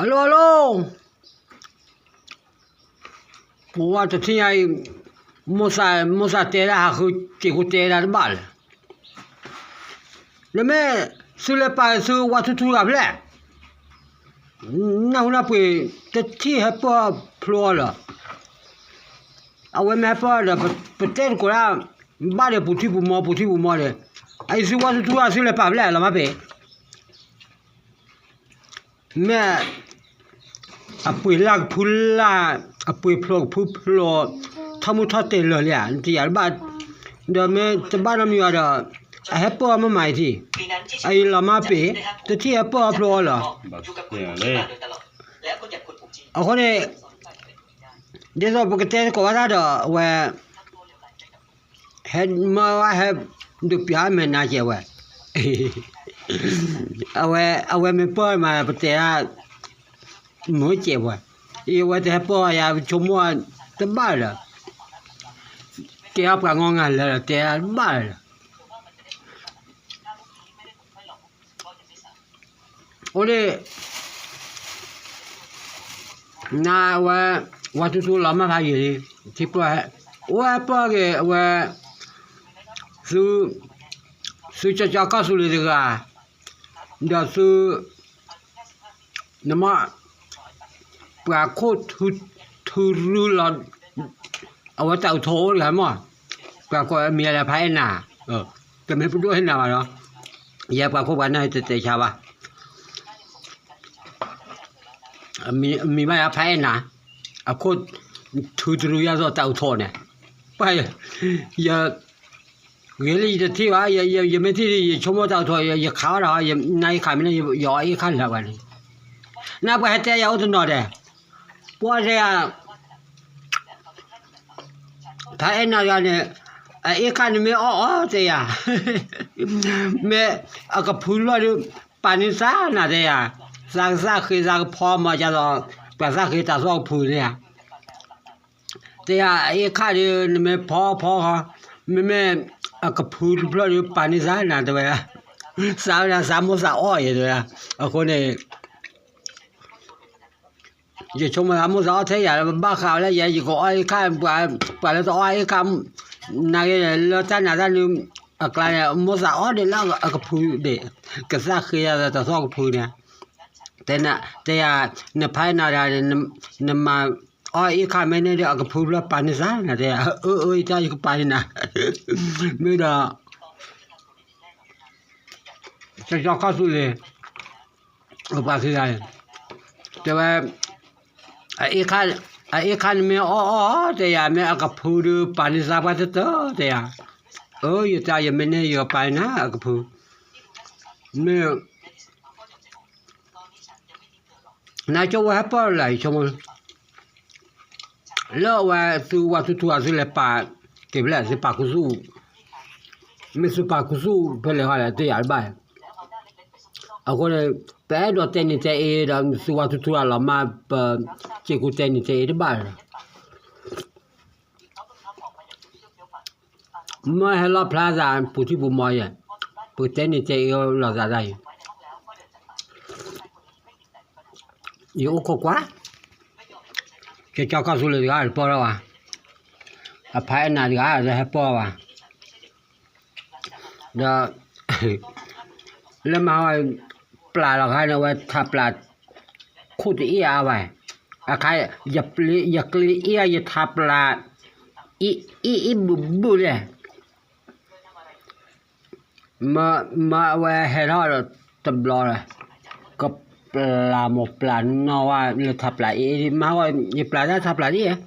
အလိၤအလိၤ, ပဝဲတထံၣ်ညါအံၤ, မိၢ်သး, မိၢ်သးတဲဒၣ်ဟးဃုစ့ၢ်ကီးတဲဒၣ်တဘၣ်လဲၣ်. နမ့ၢ်သုလဲၤပာ်သုဝါထူထူတဂၤဖဲလဲၣ်, နၢ်ဟူနၢ်ပှ့ၤ, တထံၣ်ဟဲပၢၢ်ဖျိအီၤလၢၤ. အဝဲမ့ၢ်ဟဲပၢၢ်ဒီး ပတဲသကိးဒၣ်, ဘၣ်ဒီးပူၤထံပူၤမီ ပူၤထံပူၤမီဒီး, အအံၤသုဝါထူထူဧါ သုလဲၤပာ်ဖဲလဲၣ် လီၤမၢ်ပ့ၤ မ့ၢ်အပှ့ၤလၢ်ကဖုလၢ်, အပှ့ၤဖျိကဖုဖျိ, ထီၣ်မုၢ်ထီၣ်တဲာ်လၢာ်လံဧါ, နတယာ်တဘၣ်, ဒီးမ့ၢ်တဘၣ်နီတမံၤဘၣ်ဒီး, အဟဲပၢၢ်အီၤမ့ၢ်မၤအံၤထံၣ်, အအံၤလီၤမၢ်ပ့ၤ, တထံၣ်ဟဲပၢၢ်အီၤဖျိအီၤလၢၤ. အဃိန့ၣ်, ဒ်သိးပကတဲသကိးဘၣ်တၢ်ဒီး အဝဲ ဟဲမၢဝဲဟဲဒုးပျးမဲာ်နါကဲးဝဲ, အဝဲ, အဝဲမ့ၢ်ပၢၢ်မး ပတဲဒၣ်, မ့ၢ်ကဲးဝဲ, အဝဲတဟဲပၢၢ်ယၤ ပဆိကမိၣ်တဘၣ်လၢၤ, ကဲအီၤပှၤငီငါလၢာ်ဒီး တဲဒၣ်တဘၣ်လၢၤ. အိၣ်ဒ့ၣ်, နဝဲ, ဝါထူထူလီၤမၢ်ဖးယံာ်လံ, ထံပၢၢ်ဟဲ, အိၣ်ဟဲပၢၢ်က့ၤအဝဲ, သု, သုကၠီကၠီကီၢ်သူလ့ၤတဂၤ, ဒီးသု, နမ့ၢ်, ပှၤခိၣ်ထူ, ထူရူလီၤ, အဝဲတၢ်အိၣ်ထီၣ်အိၣ်တဂၤမ့ၢ်, ပှၤကိးမံၤလၢဖးအဲၣ်နၤ, တမ့ၢ်ပဒိၣ်ဟဲနၤဘၣ်ဒီး, ယဲပှၤခိၣ်ပှၤနၢ်တတဲဆါဘၣ်. မံၤဘၣ်ယၤဖးအဲၣ်နၤ, အခိၣ်, ထူတရူယၤသိးတၢ်အိၣ်ထီၣ်န့ၣ်, ပှၤ, ယ, ဂ့ၤလံယတထံၣ်ဘၣ်, ယမ့ၢ်ထံၣ်ဒီး ယဆိကမိၣ်တၢ်အိၣ်ထီၣ် ယခးအီၣ်ဒီး, နအ့ၣ်ခးမ့ၢ်န့ၣ် ယအီအ့ၣ်ခးလၢာ်ဘၣ်န့ၣ်, နပှၤဟဲတဲယၤအိၣ်တနီၤဒဲး, ပှၤတဲယၤ ဖးအဲၣ်နၤတဂၤန့ၣ်, အအ့ၣ်ခးန့ၣ်မ့ၢ်အီၣ်အီၣ်တဲယၤ, မ့ၢ်အကဖုတဖျၢၣ်ဒီး ပာ်န့ၢ်သးနၤတဲယၤ, သးကသၣ်ဃ့သးကဖီမၤကသိး, ပှၤသၣ်ဃ့တၢ်သီၣ်ကဖုန့ၣ်ဧါ, တဲယၤ အအ့ၣ်ခးဒီး နမ့ၢ်ဖီဖီဃီ, မ့မ့ၢ်အကဖုတဖျၢၣ်ဒီး ပာ်န့ၢ်သးနၤတဲဝဲ, သးဝဲဒၣ်သးမိၢ်သးအီၣ်ယဲတဲဝဲ, အဃိန့ၣ် ယဆိကမိၣ်သးမိၢ်သးအီၣ်ထဲယၤလၢ ပဘၣ်ဃးဝဲလၢယဲ ယကအီၣ်အ့ၣ်ခး, ပှၤလၢတအီၣ်အ့ၣ်ခး, နာ်က့လၢတၢ်နးတၢ်နုၤအကျါန့ၣ် မိၢ်သးအီၣ်ဒံးလၢအကဖုဒံး, ကသၣ်ဃ့ယၤတၢ်သီၣ်ကဖုန့ၣ်, တဲယၤ, နဖးအဲၣ်နၤတဂၤန့ၣ်, နမၤအီၣ်အ့ၣ်ခးမ့ၢ်န့ၣ်ဒီး အကဖုတဖျၢၣ်ပာ်န့ၢ်သးနၤတဲယၤ, အၢ အၢ ယတၢ်ယကပာ်န့ၢ်နၤ, မ့ၢ်ဒီး ကၠီကၠီကီၢ်သူလ့ၤ, ပှၤခံဂၤန့ၣ်, တဲဝဲ, အအ့ၣ်ခးန့ၣ်မ့ၢ်အီၣ်အီၣ်တဲယၤ, မ့ၢ်အကဖုဒီးပာ်န့ၢ်သးပှၢ်တတၢၢ်တဲယၤ, အၢ ယတၢ်ယမ့ၢ်န့ၣ် ယကပာ်န့ၢ်နၤအကဖု, မ့ၢ် နကၠိဝဲဟဲပၢၢ်လၢယဆိကမိၣ်, လၢအဝဲသုဝါထူထူအသုလဲၤပာ်က့ၤဖဲလဲၣ် သုပာ်ခူသူၣ်, မ့ၢ်သုပာ်ခူသူၣ်ဖဲလဲၣ်ဃီလဲၣ် တယာ်တဘၣ်, အဃိန့ၣ် ပအဲၣ်ဒိးတဲနံၤတဲအ့ဒီး သုဝါထူထူအလီၤမၢ် ပစ့ၢ်ကီးတဲနံၤတဲအ့တဘၣ်လီၤ. မ့ၢ်ဟဲလီၣ်ဖျါသးပူၤထံပူၤမီယဲ, ပကတဲနံၤတဲအ့လိာ်သးဒၣ်အံၤ, ယအိၣ်ခိးကွၢ်, ကၠီကၠီကီၢ်သူလ့ၤတဂၤတပၢၢ်ထီၣ်ဘၣ်, အဖါအဲၣ်နၤတဂၤတဟဲပၢၢ်ဘၣ်, ဒီး လၢမၤဟီ ပျၢ်လီၤခါန့ၣ် အဝဲထးပျၢ်ခိၣ်တအ့ၣ်အါဘၣ်, အခါ ယကျ့အ့ၣ်ယထးပျၢ် အ့ၣ်အ့ၣ်ဘုၣ်ဘုၣ်လဲၣ်, မ့ၢ်အဝဲဟဲထီၣ်ဒီးတဘျီဒီး ကပျၢ်မိၢ်ပျၢ်နီၢ်ဝဲလၢထးပျၢ်အ့ၣ်အ့ၣ်, မ့ၢ်ဟီ ယပျၢ်တၢ်ထးပျၢ်ဒ်အံၤ, ပျၢ်လဲၣ်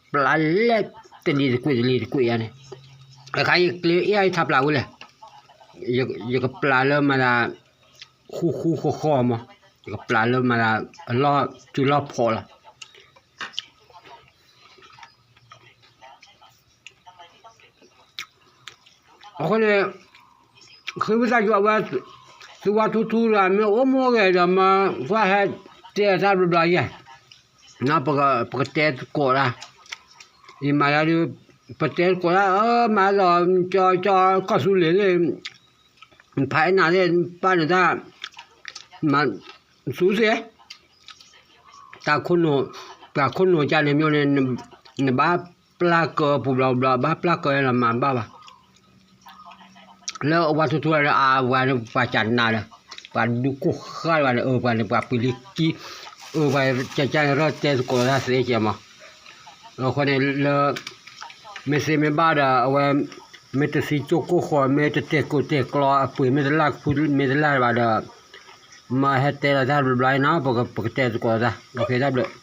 တလံၤတကွံာ်တလံၤတကွံာ်ယါန့ၣ်, အခါယကျ့အ့ၣ်ယထးပျၢ်ဝဲလဲၣ်, ယကပျၢ်လၢမၤသး ဃူဃူဃီဃီမး, ယကပျၢ်လၢမၤသး အလီၢ်တုၤလီၢ်ဖီလီၤ. အဃိန့ၣ် ဃ့ဝံသးစူၤအဝဲ သုဝါထူထူဒီး မ့ၢ်အိၣ်မူအိၣ်ဂဲၤဒီး မ့ၢ်ကွၢ်ဟဲတဲတၢ်ဘျီဘျီယဲ, ပကတဲသကိးတၢ်, ယမၤယၤဒီး ပတဲသကိးတၢ် မၤဒီး ကၠီကၠီကီၢ်သူလ့ၤသ့ၣ် ဖါအဲၣ်နၤသ့ၣ် ပၢ်န့ၣ်တၢ် မၤသူသ့ၣ် ပှၤခိၣ်နူာ်, ပှၤခိၣ်နူာ်ကန့ၣ်မ့ၢ်န့ၣ်, နဘၣ်ပျၢ်ကၢပူၤဘျီဘျီ ဘၣ်ပျၢ်ကၢလီၤမၤဘၣ်ဘၣ်. လၢအဝဲထူထူဒီး အဝဲန့ၣ်ပှၤကနးဒီး, ပှၤဒူကိၢ်ဃၢ်ဘၣ်န့ၣ် အပှၤန့ၣ် ပှၤပှ့ၤလံကံ, အပှၤကကန့ၣ်ရၢတဲသကိးတၢ်သ့ကဲမး. အဃိန့ၣ်လၢ မ့ၢ်သ့မ့ၢ်ဘၣ်ဒီး အဝဲ မ့ၢ်တသံကၠိၣ်ကိၢ်ဃီ မ့ၢ်တတဲာ်ကိၢ်တဲာ်ကျီ အပှ့ၤမ့ၢ်တလၢ်ကဖုမ့ၢ်တလၢ်ဘၣ်ဒီး မၤဟဲတဲလီၤတၢ်ဘျီဘျီအံၤနီၤ ပကတဲသကိးတၢ် တၢ်ဘျုး